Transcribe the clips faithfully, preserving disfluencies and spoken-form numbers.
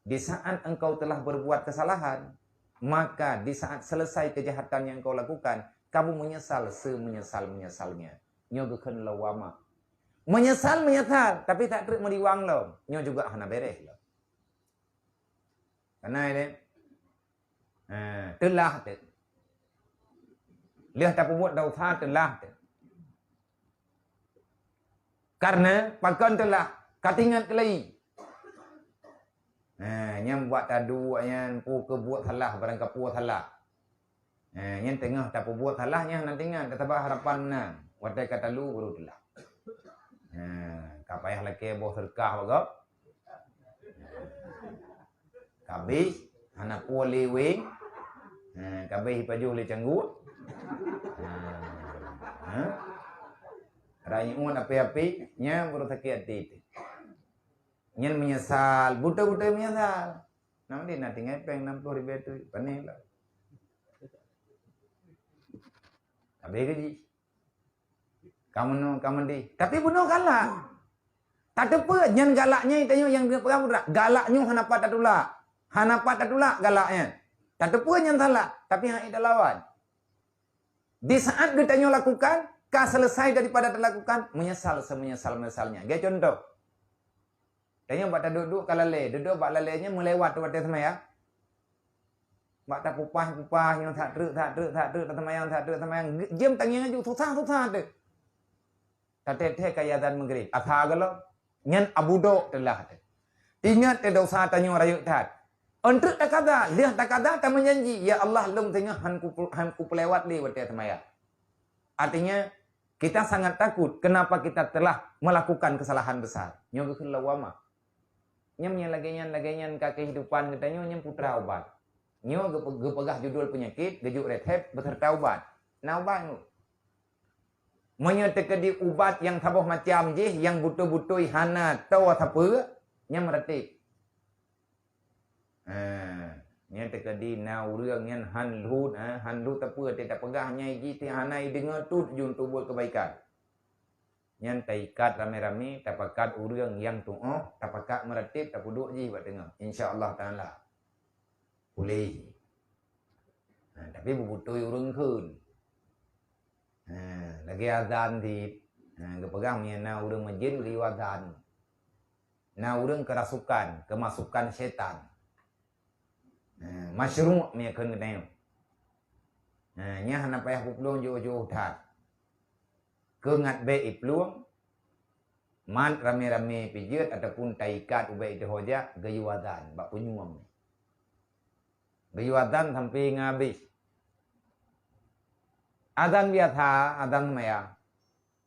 Di saat engkau telah berbuat kesalahan, maka di saat selesai kejahatan yang engkau lakukan, kamu menyesal semenyesal-menyesalnya. Nyoe geukheun lawama. Menyesal, menyesal, tapi tak treuk meuliwang lom. Nyoe juga hana beres lom. Kana ini? Ha, teulah tu. Lheueh tapeubuet dosa teulah tu. Karena pakon teulah, ka teuingat keulai. Ha, nyang buat taduek nyan, peue keu buet salah, barang kapeue salah. Ha, nyan teungoh tapeubuet salah nyan hana teuingat, ka sabab harapan meunan. Watée ka talu baru teulah. Ha, ka payah lakée boh seudeukah bak gob. Kabeh hana peue lé weng. Ha, kabeh jipajoh lé cangguek. Ha. Ha? Rayeuk ngon api-api, nyan baru sakét até teuh. Nyan meunyeusal, beutôi-beutôi meunyeusal. Nam deh na tinggai péng nam ploh ribée teuh, pané lah. Habéh gaji. Ka meunoe, ka meudeh. Tapi bunoe galak. Tateupeue nyan galak nyan tanyoe nyang geupeugah budak. Galak nyoe hana pat tatulak. Hana pat tatulak galak nyan. Tateupeue nyan salah, tapi hana talawan. Di saat geutanyoe lakukan, ka selesai daripada talakukan, menyesal semenyesal-menyesalnya. Geucuntoh. Tanyoe bak taduek-duek ka lalée, duek bak lalée nyan meulewat watée seumayang. Bak tapupah-pupah nyoe that treuk, that treuk, that treuk, taseumayang, that treuk, taseumayang. Jeuem tangieng aju, susah-susah teuh. Tathée-thée ka azan Maghrib, asa geulom. Nyan abudok teulah teuh. Ingat teuh dosa tanyoe rayeuk that. Eunteuk takada, lheueh takada tameujanji, "Ya Allah, lôn singoh han ku-, han kupeulewat lé watée seumayang." Artinya, kita sangat takut kenapa kita telah melakukan kesalahan besar. Nyoe geukheun lawama. Nyan nyang lagée nyan, lagée nyan ka kehidupan geutanyoe nyan putra ubat. Nyoe geupe-, geupeugah judul peunyakét, geujok resep beserta ubat. Na ubat nyoe. Meunyoe teukeudi ubat nyang saboh macam jih nyang beutôi-beutôi hana toe sapeue, nyan meuratéb. Ha, nyan teukeudi na ureuëng nyan han lheueh, ha, han lheueh sapeue teuh tapeugah nyai jih teuh hana ideungoe tut jeuet tubuet keubaikan. Nyan taikat ramé-ramé, tapakat ureuëng nyang tuoh, tapakat meuratéb, tapeuduek jih bak teungoh. Insya Allah Taala. Puléh. Ha, tapi beubeutôi ureuëng kheun. Ha, lagée azan cit. Ha, geupeugah meunyoe na ureuëng meujén geuyue azan. Na ureuëng keurasukan, keumasukan syaitan. Ha, masyru' meunyoe kheun geutanyoe. Ha, nyan hana payah peuplueng jiôh-jiôh that. Keu ngat bék iplueng, mat ramé-ramé pijeuet ataupun taikat ubak iteuho jak geuyue azan bak punyueng. Geuyue azan sampai ngon habéh. Azan biasa, azan seumayang.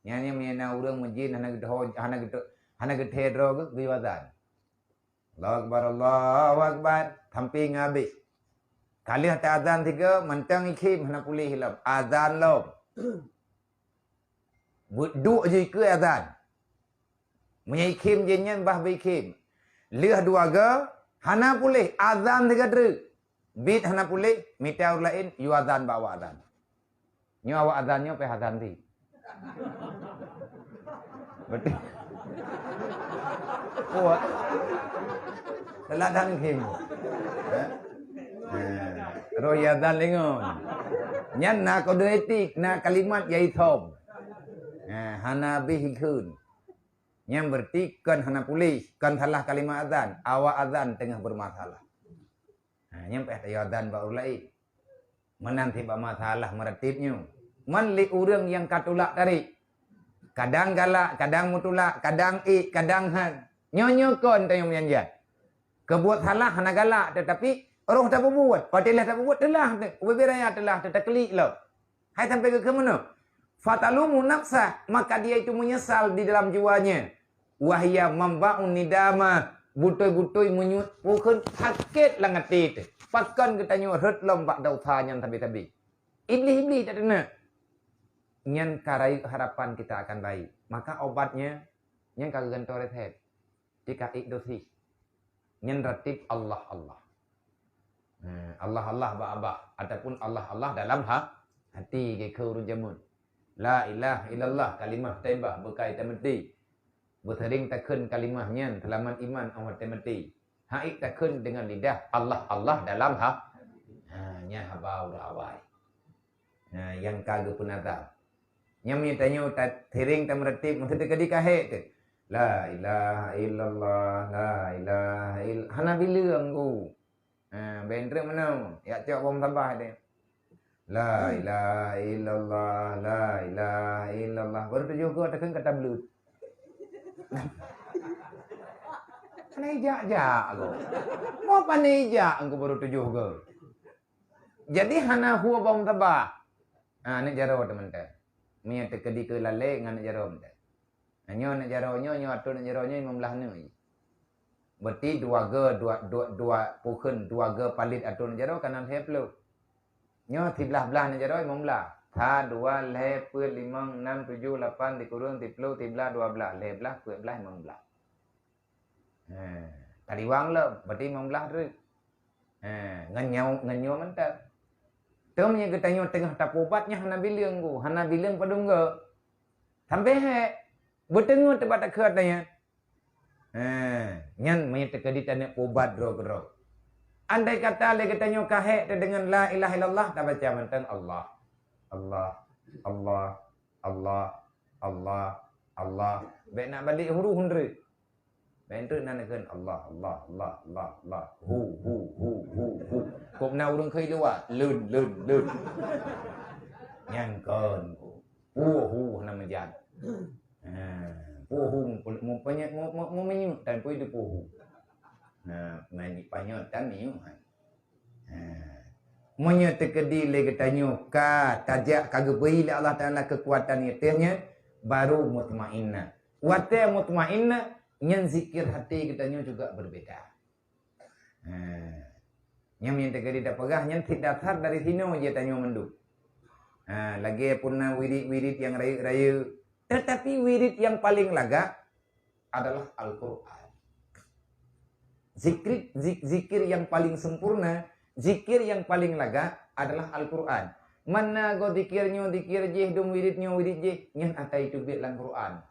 Nyan nyang meunyoe na ureuëng meujén hana geuteuho, hana geuteu-, hana geuthée droe geuh, geuyue azan. Allahu Akbar, Allahu Akbar, sampai ngon habéh. Ka lheueh teuazan sigoe, mantong ikhém hana puléh lom. Azan lom. Buet duek jih keu azan. Meunyoe ikhém jih nyan bah beuikhém. Lheueh dua goe, hana puléh, azan sigoe treuk. Bit hana puléh, mita ureuëng laén, yue azan bak awak azan. Nyoe awak azan nyoe pih azan di. Beutôi. Kuat. Teuladang khém. Ha? Ha. Roh yue azan lingon. Nyan na kode etik, na kalimat yaitom. Ha, hana bih ikheun. Nyan berarti kon hana puléh, kon salah kalimat azan. Awak azan teungoh bermasalah. Ha, nyan payah tayue azan bak ureuëng laén. Meunan cit bak masalah meuratéb nyoe. Man lé ureuëng nyang ka tulak tarék. Kadang galak, kadang meutulak, kadang ék, kadang han. Nyoe-nyoe kon tanyoe meujanjan. Keubuet salah hana galak, teutapi roh tapeubuet. Watée lheueh tapeubuet, teulah teuh. Ubé-bé raya teulah teuh, takeulik lom. Hai sampai keu keumeunyoe. Fatalumu nafsah, maka dia itu menyesal di dalam jiwanya. Wahia mambaun nidama, beutôi-beutôi meunyoe pukon sakét lam até teuh. Pakon geutanyoe rhot lom bak desya nyan sabe-sabe. Iblih-iblih tak teuneuk. Nyan ka rayeuk harapan kita akan baik. Maka obatnya, nyan ka geugantoe resep. Tika ék dosi. Nyan ratéb Allah, Allah. Ha, Allah, Allah bak babah ataupun Allah, Allah dalam ha-, hati, geukheun ureuëng jameun. La ilaha illallah, kalimah thaibah, beukai tameuti. Beuseuring takheun kalimah nyan, seulamat iman 'oh watée maté. Hana ék takheun deungon lidah Allah, Allah dalam ha. Ha, nyan haba ureuëng awai. Ha, nyang ka geupeunazam. Nyan meunyoe tanyoe ta-, sering tameureutab, meusti teukeudi ka hék teuh. La ilaha illallah, la ilaha ill-, hana bileung ku. Ha, bèk treuk meunoe, jak cok bom sabah deh. La ilaha illallah, la ilaha illallah. Baru tujoh goe takheun ka tableut. Pane jak-jak goe. Mo pane jak engkau baru tujoh goe. Jadi hana hue bom sabah. Ha, aneuk jaroe teumantong. Meunyoe teukeudi keu lalé ngon aneuk jaroe mantong. Nyoe aneuk jaroe nyoe, nyoe ateueh aneuk jaroe nyoe limong blaih aneuk. Berarti dua ge, dua, dua, dua pukheun, dua ge palet ateueh aneuk jaroe ka na lhèe ploh. Nyoe siblaih blaih aneuk jaroe limong blaih. Sa, dua, lhèe, peuet, limong, nam, tujoh, lapan, sikureueng, siploh, siblaih, dua blaih, lhèe blaih, peuet blaih, limong blaih. Ha, tadi wang lom, berarti limong blaih treuk. Ha, ngon nyoe, ngon nyoe mantong. Teuma meunyoe geutanyoe teungoh tapeuubat nyan hana bileung ku, hana bileung padum goe. Sampai hék, beuteungeut teuh bak takheun ata nyan. Ha, nyan meunyoe teukeudi taneuk peuubat droe keudroe. Andai kata lé geutanyoe ka hék teuh deungon la ilaha illallah, tabaca mantong Allah. Allah, Allah, Allah, Allah, Allah. Bèk na balek huruf hindeuh. Bèk treuk na neukheun Allah, Allah, Allah, Allah, Allah. Hu, hu, hu, hu, hu. Kok na ureuëng kheun luwa, leun, leun, leun. Nyan kon. Hu, hu, hana meujan. Ha, hu, hu, mu-, mu-, panyöt, mu-, mu-, mu-, menyut tan pui di hu. Ha, manyut panyöt tan menyut. Ha. Meunyoe teukeudi lé geutanyoe ka tajak ka geubri lé Allah Taala keukuatan ateueh nyan, baru mutmainnah. Watèe mutmainnah, nyan zikir hati geutanyoe juga berbeda. Ha. Nyan meunyoe teukeudi tapeugah, nyan cit dasar dari sinoe jih tanyoe mandum. Ha, lagèe pun na wirid-wirid nyang rayeuk-rayeuk, tetapi wirid nyang paleng lagak adalah Al-Qur'an. Zikir, zik-, zikir yang paling sempurna, zikir yang paling lagak adalah Al-Qur'an. Mana go zikir nyoe zikir jih, dum wirid nyoe wirid jih, nyan ata iteubiet lam Qur'an.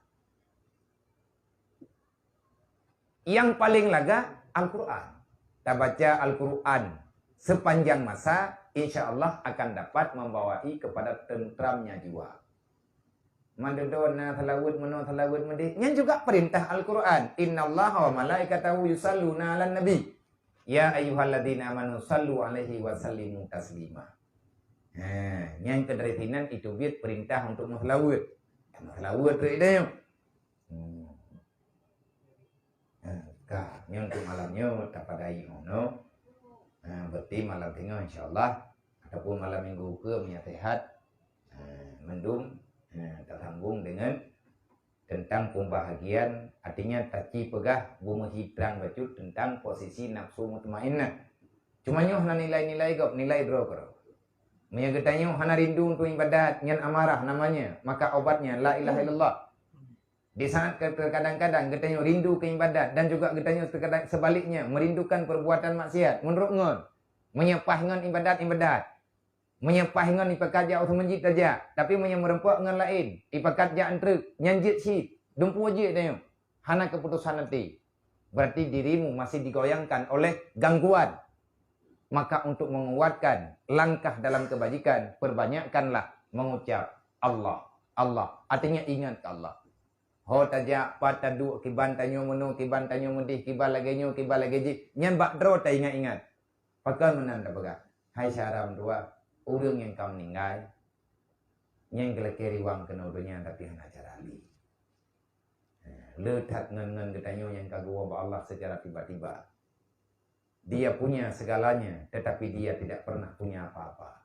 Yang paling lagak Al-Qur'an. Tabaca Al-Qur'an sepanjang masa, insya Allah akan dapat membawai kepada tentramnya jiwa. Mandum na salawat meunoe, salawat meudeh. Nyan juga perintah Al-Qur'an. "Innallaha wa malaikatahu yusalluna 'alan nabi. Ya ayyuhalladzina amanu sallu 'alaihi wa sallimu taslima." Ha, nyan keu dari sinan iteubiet perintah untuk meusalawat. Meusalawat tu ide. Hmm. Ha, ka, nyoe untuk malam nyoe tapadai nyoe. Ha, berarti malam teungoh insya Allah ataupun malam minggu keue meunyo sehat. Ha, mandum, ha, tasambong dengan tentang pembahagian, artinya taci peugah beumeuhi trang bacut tentang posisi nafsu mutmainnah. Cuma nyoe hana nilai-nilai gob, nilai droe keudroe. Meunyo geutanyoe hana rindu untuk ibadat, nyan amarah namanya, maka obatnya la ilaha illallah. Di saat ke-, terkadang-kadang geutanyoe rindu keu ibadat dan juga geutanyoe terkadang sebaliknya merindukan perbuatan maksiat, meunurot ngon, meunyo paih ngon ibadat, ibadat. Meunyo paih ngon ipakat jak u meuseujid tajak, tapi meunyo meurumpok ngon laén, ipakat jak eunteuk, nyan jeuet cit, dumpeue jeuet tanyoe. Hana keuputosan até. Berarti dirimu masih digoyangkan oleh gangguan. Maka untuk menguatkan langkah dalam kebajikan, perbanyakkanlah mengucap, "Allah, Allah." Artinya ingat ke Allah. Ho tajak, pat taduek, kiban tanyoe meunoe, kiban tanyoe meudeh, kiban lagèe nyoe, kiban lagèe jih, nyan bak droe taingat-ingat. Pakon meunan tapeugah, hai syedara meutuwah, ureueng nyang ka meuninggai, nyan geulakèe riwang keunoe donya tapi hana cara lé. Le that ngon-ngon geutanyoe nyang ka geuwoe bak Allah secara tiba-tiba. Dia punya segalanya, tetapi dia tidak pernah punya apa-apa.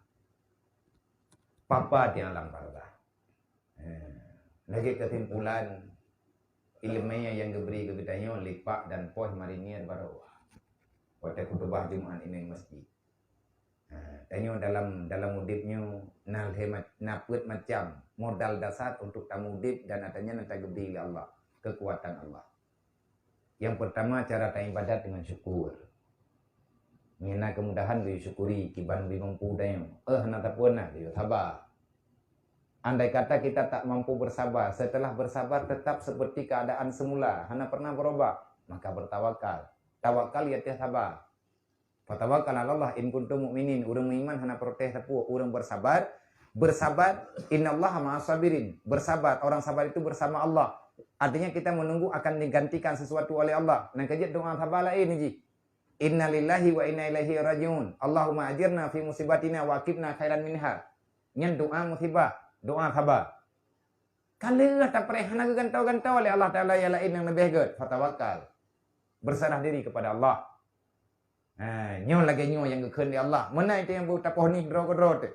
Papa di alam barzakh. Eh, lagèe keusimpulan, ileumèe nyang geubri keu geutanyoe lipak dan poh marinir baroe. Watèe khutubah Jumat inong masjid. Ha, tanyoe dalam, dalam udép nyoe na lhèe ma-, na peuet macam modal dasar untuk tameudép dan ata nyan tageubri lé Allah, keukuatan Allah. Nyang peurtama, cara taibadat deungon syukur. Meunyo na keumudahan, beu syukuri, kiban beu mampu tanyoe. Eh, hana tapeureunah, beu saba. Andai kata kita tak mampu bersabar, setelah bersabar tetap seperti keadaan semula, hana pernah berubah, maka bertawakal. Tawakal ya teuh saba. Fatawakkal 'alallah in kuntum mu'minin. Ureuëng meuiman hana protes sapeue, ureuëng bersabar, bersabar, innallaha ma'as sabirin. Bersabar, orang sabar itu bersama Allah. Artinya kita menunggu akan digantikan sesuatu oleh Allah. Nang kejut doa saba lain ji. Innalillahi wa inna ilaihi rajiun. Allahumma ajirna fi musibatina wa aqibna khairan minha. Nyan doa musibah, doa saba. Ka lheueh tapreh hana geugantoe-gantoe lé Allah Taala nyang laén nyang leubeh gét, fatawakkal. Berserah diri kepada Allah. Ha, nyoe lagée nyoe nyang geukheun lé Allah. Meunan itu nyang beu tapoh nih droe keudroe teuh.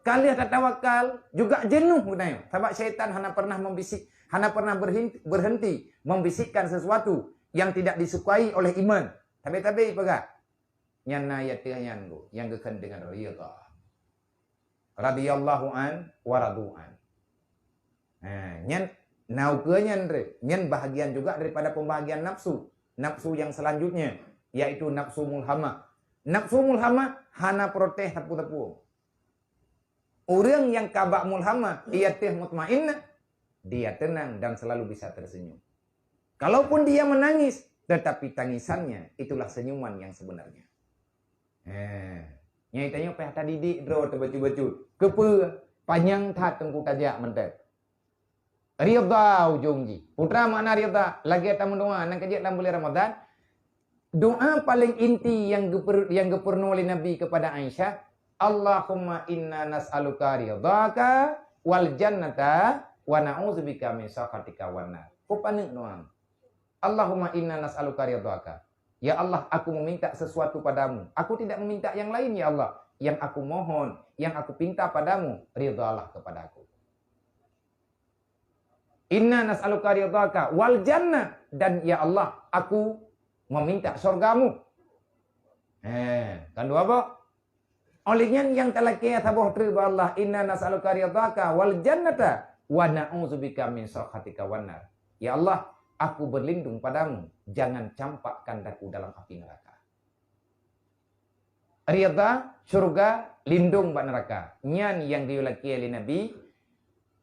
Ka lheueh tatawakal juga jenuh geutanyoe. Sabab syaitan hana pernah membisik, hana pernah berhenti, berhenti membisikkan sesuatu yang tidak disukai oleh iman. Tabe-tabe peugah. Nyan na ya teuh nyan bu, nyang geukheun dengan ridha. Radhiyallahu an wa radu an. Ha, nyan na ukeue nyan re, nyan bahagian juga daripada pembahagian nafsu. Nafsu yang selanjutnya yaitu nafsu mulhamah. Nafsu mulhamah hana protes sapeue-sapeue. Ureuëng nyang ka bak mulhamah, ia teuh mutmainnah, dia tenang dan selalu bisa tersenyum. Kalaupun dia menangis, tetapi tangisannya itulah senyuman yang sebenarnya. Eh, nyai tanyoe payah tadidik droe teuh bacut-bacut. Keupeue panyang that teungku tajak mantong. Ridha ujong jih. Peue makna ridha? Lagée tameudoa nyang kejak lam bulan Ramadan. Doa paling inti yang geuper, yang geupeurunoe oleh Nabi kepada Aisyah, "Allahumma inna nas'aluka ridhaka wal jannata wa na'udzubika min sakhatika wan nar." Peue paneuk doa? "Allahumma inna nas'aluka ridhaka." Ya Allah, aku meminta sesuatu padamu. Aku tidak meminta yang lain, ya Allah. Yang aku mohon, yang aku pinta padamu, ridhalah kepada aku. "Inna nas'aluka ridhaka wal jannah." Dan ya Allah, aku meminta surgamu. Eh, kan dua boh? Oleh nyan nyang talakée saboh treuk bak Allah, "Inna nas'aluka ridhaka wal jannata wa na'udzubika min sakhatika wan nar." Ya Allah, aku berlindung padamu, jangan campakkan aku dalam api neraka. Ridha, syurga, lindong bak neraka. Nyan nyang geuyue lakée lé Nabi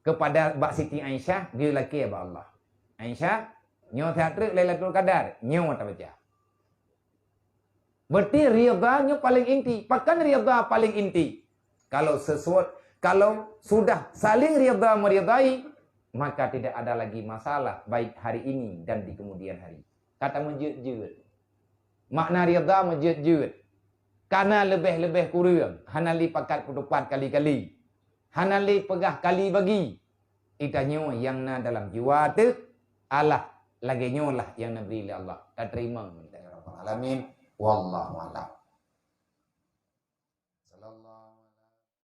kepada bak Siti Aisyah, geuyue lakée bak Allah. Aisyah, nyoe that treuk Lailatul Qadar, nyoe tabaca. Berarti ridha nyoe paling inti. Pakon ridha paling inti? Kalau sesuatu, kalau sudah saling ridha meridai, maka tidak ada lagi masalah baik hari ini dan di kemudian hari. Kata meujeuet-jeuet. Makna ridha meujeuet-jeuet. Kana leubeh-leubeh kureueng, hana lé pakat peutupat kali-kali. Hana lé peugah kali bagi. Geutanyoe nyang na dalam jiwa teuh, alah lagée nyoe lah nyang neubri lé Allah. Tateurimong, ya Rabbal Alamin. Wallahu a'lam. Sallallahu